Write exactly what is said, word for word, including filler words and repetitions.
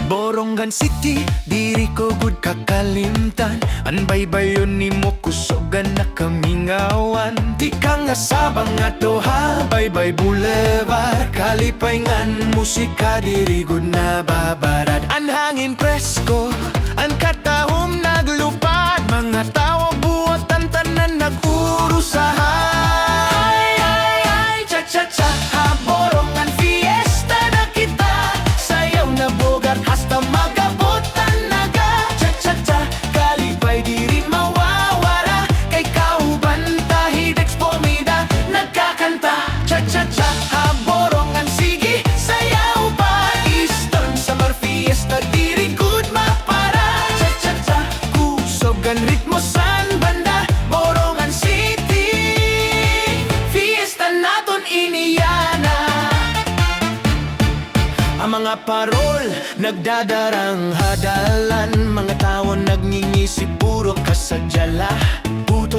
Borongan City, diri ko gud kakalimtan. An baybayon nimo kusog an nakamingawan. Tikang nga Sabang ngadto ha Baybay Boulevard, kalipay ngan musika diri gud nababarad. An hangin presko, an katahom naglupad, mga tawo buot, an tanan nag-urusahan. Ay, ay, ay, cha-cha-cha, ha Borongan fiesta na kita. Sayaw na bogart hasta mag-abot an aga. Cha-cha-cha, kalipay diri mawawara. Kay kauban ta hi Dex Pomida nagkakanta. Cha-cha-cha, ha Borongan sige sayaw pa. Eastern Samar fiesta diri gud mapara. Cha-cha-cha, kusog an ritmo san banda. Borongan City, fiesta naton ini yana. An mga parol nagdadarang ha dalan, mga tawo nagngingisi puro kasadya la. Buto